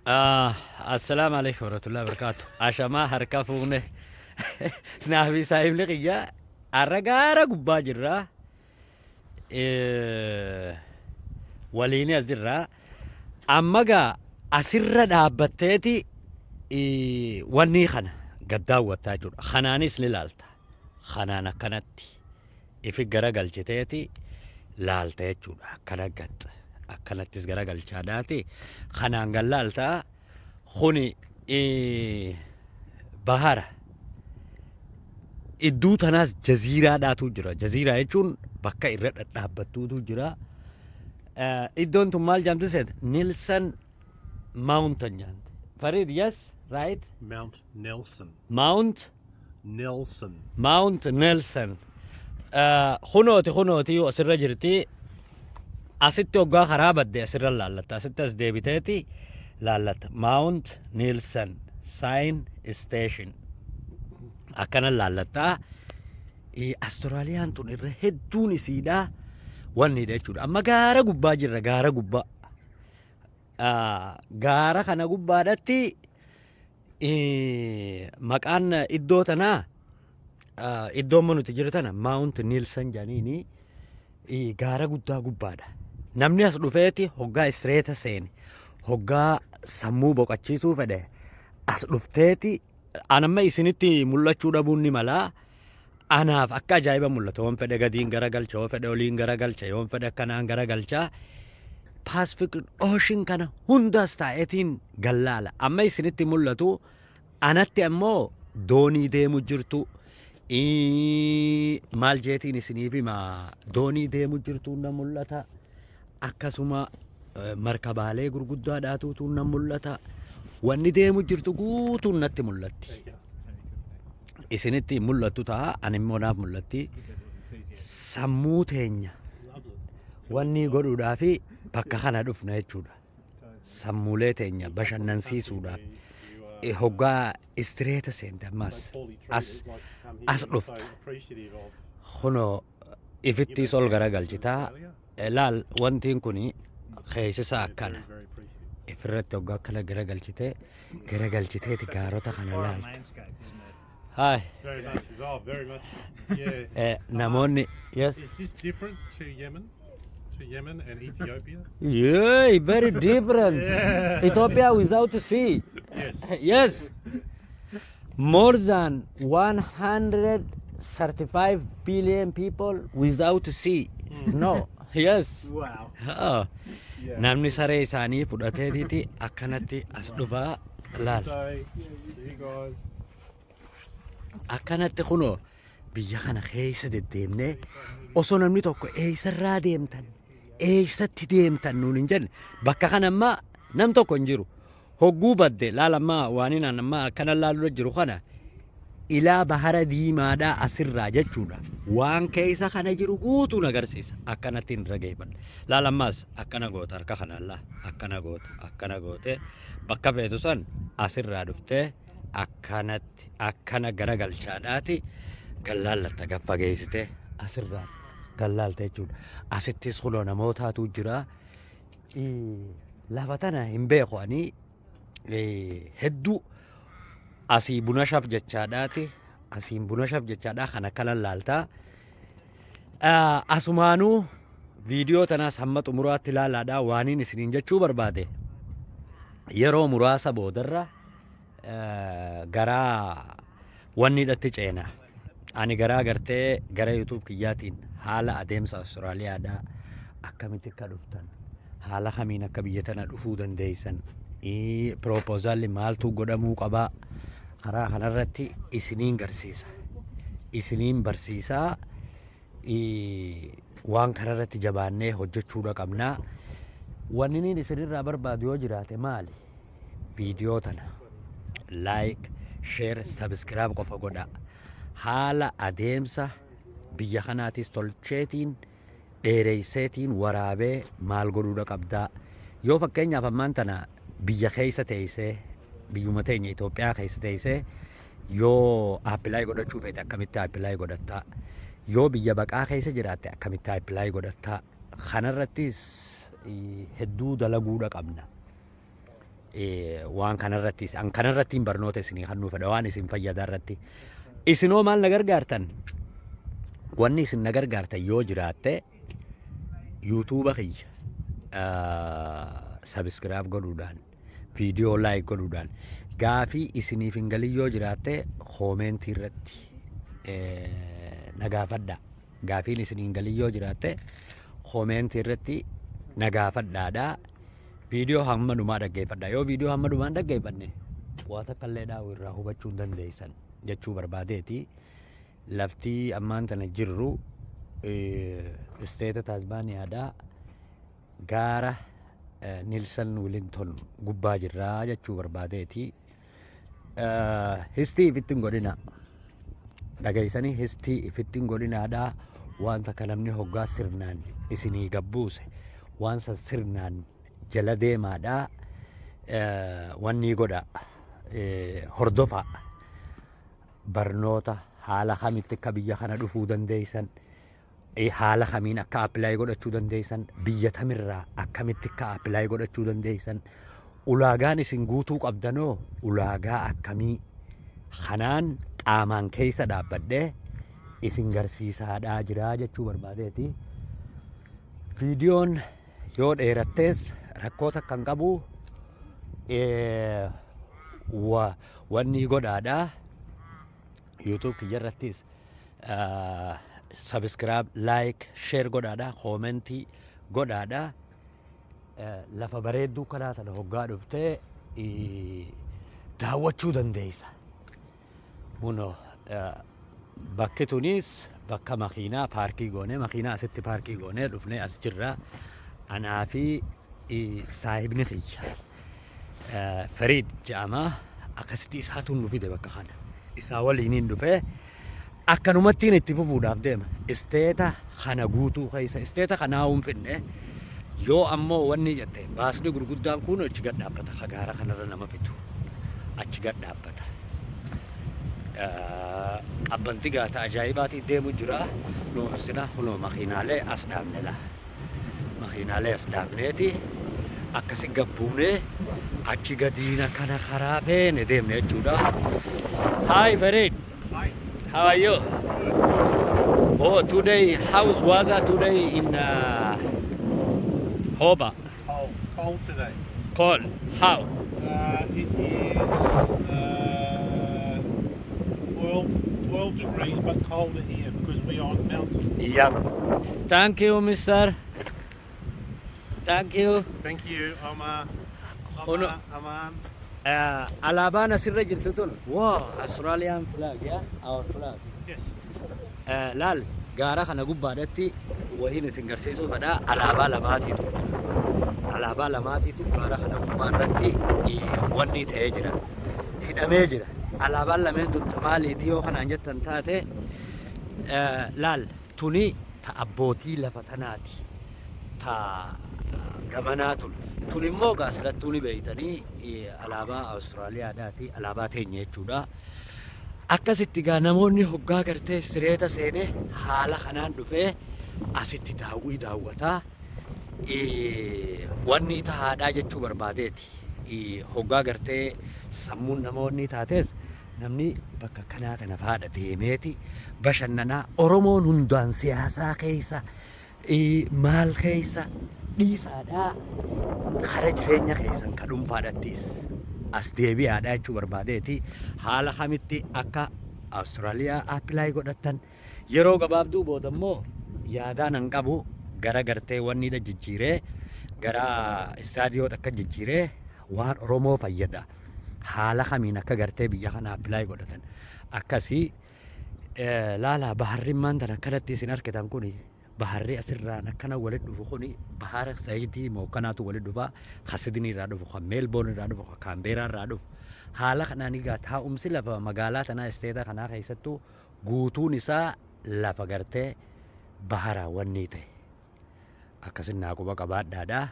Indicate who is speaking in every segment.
Speaker 1: Assalaamu alaikum warahmatullahi wabarakatuh. Ashamaa harka fuune. Naafi saahibni kiyya har'a gaara gubbaa jirra. Waliin as jirra. Amma gaa asirra dhaabbatteeti wanni kana gad daawwattaa jechuudha. Kanaanis ni laalta. Kanaan akkanatti ifi garagalchiteeti laalta jechuudha. Akkana gax akkanattis garagalchaadhaati kanaan gad laalta. Kuni bahara. Idduu tanaas jaziiraadhaatu jira. Jaziiraa jechuun bakka irra dhadhaabbattuutu jira. Iddoon tun maal jedhamti seeta? Nilsan Mountain jedhamti. Farid, yes, right?
Speaker 2: Mount Nelson.
Speaker 1: Mount
Speaker 2: Nelson.
Speaker 1: Mount Nelson. Kunooti kunooti asirra jirti. Asitti hoggaa karaa badde asirra laallatta. Asitti as deebiteeti laallatta. Mount Nelson Sign Station. Akkana laallatta. Australiyaan tun irra hedduun isiidha. Wannidha jechuudha. Amma gaara gubbaa jirra, gaara gubbaa. Gaara kana gubbaadhatti maqaan iddoo tanaa, iddoo amma nuti jiru tana Mount Nielsen jedhaniini, gaara guddaa gubbaadha. Namni as dhufeeti hoggaa istireeta seene, hoggaa sammuu boqochiisuu fedhe as dhufteeti. Anamma isinitti mul'achuu dhabuun ni mala. Anaaf akka ajaa'iba mul'ata. Yoon fedhe gadiin garagalcha, yoon fedhe oliin garagalcha, yoon fedhe akkanaan garagalcha. Pacific Ocean kana hundaas taa'eetiin gallaala. Amma isinitti mul'atu, anatti ammoo doonii deemu jirtu. Maal jeetiin isiniif hima, doonii deemu jirtu na mul'ata. Akkasuma markabaalee gurguddaadhaatuutu na mul'ata. Wanni deemu jirtu guutuun natti mul'atti. Isinitti mul'attu ta'a, ani immoo naaf mul'atti. Sammuu teenya wanni godhuudhaa fi bakka kana dhufna jechuudha. Sammuulee teenya bashannansiisuudhaaf. Hoggaa istireeta seente ammas as dhufta. Kunoo ifittiis ol garagalchitaa. Laal, wantiin kun keessisaa akkana. Ifirratti hoggaa akkana garagalchitee garagalchiteeti gaarota kana laalta. Hi.
Speaker 2: Very much. Oh, very much. Yeah.
Speaker 1: Namoonni, yes.
Speaker 2: Is this different to Yemen? To Yemen and Ethiopia?
Speaker 1: Yeah, very different. Ethiopia without sea.
Speaker 2: Yes.
Speaker 1: Yes. More than 135 billion people without sea. No. Yes.
Speaker 2: Wow.
Speaker 1: Oh.
Speaker 2: Yeah.
Speaker 1: Namni saree isaanii fudhateetiti akkanatti as dhufaa laal.
Speaker 2: Day. See you guys.
Speaker 1: Akkanatti kunoo biyya kana keessa deddeemnee osoo namni tokko eessarraa deemtan, eessatti deemtan nuun hin jenne, bakka kana ammaa nam tokko hin jiru. Hogguu badde laal, ammaa waan inni ammaa akkana laaluu jiru kana ilaa bahara diimaadhaa asirraa jechuudha. Waan keessa kana jiru guutuun agarsiisa. Akkanatti hin rageeffadha. Laal, ammaas akkana goota, harka kanaan laa akkana goota, akkana goote bakka feetu san asirraa dhuftee akkanatti akkana garagalchaadhaati gallaallatta, gaffageessite asirraa gallaalta jechuudha. Asittis kunoo namootaatu jira. Lafa tana hin beeku ani hedduu. Asii buna shaf jechaadhaati. Asiin buna shaf jechaadhaa kan akkana laaltaa. Asumaanuu viidiyoo tanaas hamma xumuraatti ilaalaadhaa. Waaniin isiniin jechuu barbaade, yeroo muraasa boodarra garaa wanni hidhatti ceena. Ani garaa gartee gara YouTube kiyyaatiin haala adeemsa Awustiraaliyaadhaa, akkamitti akka dhuftan, haala kamiin akka biyya tana dhufuu dandeessan, proposaalli maaltu godhamuu qabaa, karaa kanarratti isiniin garsiisa. Isiniin barsiisaa, waan kanarratti jabaannee hojjechuudha qabnaa. Wanni inni isinirraa barbaadu yoo jiraate maali? Viidiyoo tana like, share, subscribe qofa godhaa. Haala adeemsa biyya kanaatis tolcheetiin dheereyseetiin waraabee maal godhuudha qabdaa. Yoo fakkeenyaaf ammaan tana biyya keessa teessee, biyyuma teenya Itoophiyaa keessa teessee yoo apply godhachuu feete, akkamitti apply godhattaa? Yoo biyya baqaa keessa jiraatte, akkamitti apply godhattaa? Kanarrattis hedduu dalaguudha qabna. Waan kanarrattis an kanarrattiin barnoota isinii kennuu fedha, waan isin fayyadaa irratti. Isinoo maal na gargaartan? Wanni isin na gargaartan yoo jiraatte, YouTube kiyya subscribe godhuudhaan, viidiyoo like godhuudhaan, gaafii isiniif hin galin yoo jiraatte comment irratti na gaafadha. Gaafiin isinii hin galin yoo jiraatte comment irratti na gaafadhaadha. Viidiyoo hamma dhumaa dhaggeeffadha. Yoo viidiyoo hamma dhumaa hin dhaggeeffanne, waa takka illee dhaa'u irraa hubachuu hin dandeessan jechuu barbaadeeti. Lafti ammaan tana jirru state Taasmaaniyaadhaa, gaara Nelson Wellington gubbaa jirraa jechuu barbaadeeti. Histii ifitti hin godhina. Dhageessanii, histii ifitti hin godhinaadhaa. Wanta akka namni hoggaa sirnaan isinii gabbuuse waan san sirnaan jala deemaadhaa, wanni godha, hordofaa. Barnoota haala kamitti akka biyya kana dhufuu dandeessan, haala kamiin akka apply godhachuu dandeessan, biyya tamirraa akkamitti akka apply godhachuu dandeessan, ulaagaan isin guutuu qabdanoo ulaagaa akkamii, kanaan qaamaan keessa dhaabbadhee isin garsiisaadhaa jiraa jechuu barbaadeeti. Viidiyoon yoo dheerattees rakkoo takka hin qabu. Wanni godhaadha. YouTube kiyya irrattis subscribe, like, share godhaadha. Comment godhaadha. Lafa bareedduu kanaa tana hoggaa dhuftee daawwachuu dandeessa. Kunoo bakki tunis bakka makiinaa park goonee, makiinaa asitti park goonee dhufnee as jirra. Anaa fi saahibni kiyya Fariid jedhama. Akkasitti isaatu nu fide bakka kana. Isaa waliiniin dhufee akkanumattiin itti fufuudhaaf deema. State kana guutuu keessa, state kanaa hin finne. Yoo ammoo wanni jette, baasni gurguddaan kun achi gad dhaabbata. Gaara kanarra nama fidu achi gad dhaabbata. Qabbanti gaata ajaa'ibaatii deemu jira. Nuumsina kunoo makiinaalee as dhaabne laa. Makiinaalee as dhaabneeti akkasi gabbuunee achi gadiina kana karaa feene deemne jechuudha. Hi, Farid.
Speaker 2: Hi.
Speaker 1: How are you? Oh, today, how's weather today in Hobart?
Speaker 2: Cold. Cold today.
Speaker 1: Cold. How?
Speaker 2: It is 12 degrees, but colder here because we are on mountain.
Speaker 1: Yep. Thank you, mister. Thank you.
Speaker 2: Thank you, Omar.
Speaker 1: Oh, no.
Speaker 2: Omar, Aman.
Speaker 1: Alaabaan asirra jirtu tun, wow, Australian flag, yeah? Our flag.
Speaker 2: Yes.
Speaker 1: Laal, gaara kana gubbaadhatti wahiin isin garsiisuu fedha. Alaabaa lamaatiitu jira. Alaabaa lamaatiitu gaara kana gubbaarratti wanni ta'ee jira. Hidhamee jira. Alaabaan lameen tun maaliiti yoo kanaan jettan taate, laal, tuni ta abbootii lafa tanaati. Ta gamanaa tun. Tun immoo gaasirattuu ni beeytanii, alaabaa Awustiraaliyaadhaati. Alaabaa teenya jechuudha. Akkasitti gaa namoonni hoggaa gartee sireeta seene haala kanaan dhufee asitti daawwii daawwataa wanni tahaadhaa jechuu barbaadeeti. Hoggaa gartee sammuun namoonni taates, namni bakka kanaa tana faadha deemeeti bashannanaa. Oromoon hundaan siyaasaa keessa maal keessa dhiisaadhaa, kara jireenya keessan ka dhuunfaadhattis as deebi'aadha jechuu barbaadeeti. Haala kamitti akka Awustiraaliyaa apply godhattan, yeroo gabaabduu booda immoo yaadaan an qabu gara gartee wanni jijjiiree, gara istaadiyoo akka jijjiiree, waan Oromoo fayyada haala kamiin akka gartee biyya kana apply godhatan akkasii. Laalaa, baharrimmaan tan akkanatti isin argitan kuni, baharri asirraan akkana walitti dhufu kuni, bahara sayidii mookkanaatu walitti dhufa. Ka Sidnii irraa dhufu, kan Meelboon irraa dhufu, kan Kaambeeraa irraa dhufu, haala kanaan egaa taa'umsi lafa magaalaa tanaa, state kanaa keessattuu guutuun isaa lafa gartee bahara wanni ta'e akkasin naa quba qabaadhaadha.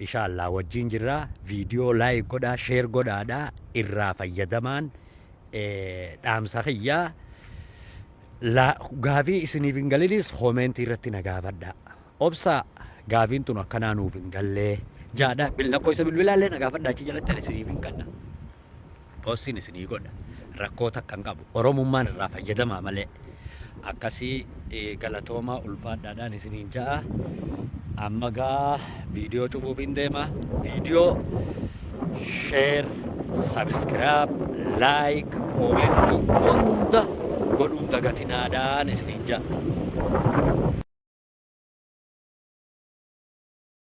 Speaker 1: Inshallah wajjin jirra. Viidiyoo like godhaa, share godhaadha. Irraa fayyadamaan dhaamsa kiyyaa. Gaafii isiniif hin galinis comment irratti na gaafadha. Obsa, gaafiin tun akkanaa nuuf hin gallee Jaadha lakkoofsa bilbilaallee na gaafadhaa, achi jalatti ani isiniif hin kanna. Poostiin isinii godha. Rakkoo takka hin qabu. Oromummaan irraa fayyadamaa malee. Akkasii galatoomaa, ulfaadhaadhaan isiniin ja'a. Amma gaa viidiyoo cufuuf hin deema. Viidiyoo share, subscribe, like, comment hunda godhuun dagatinaadhaan isiniin ja'a.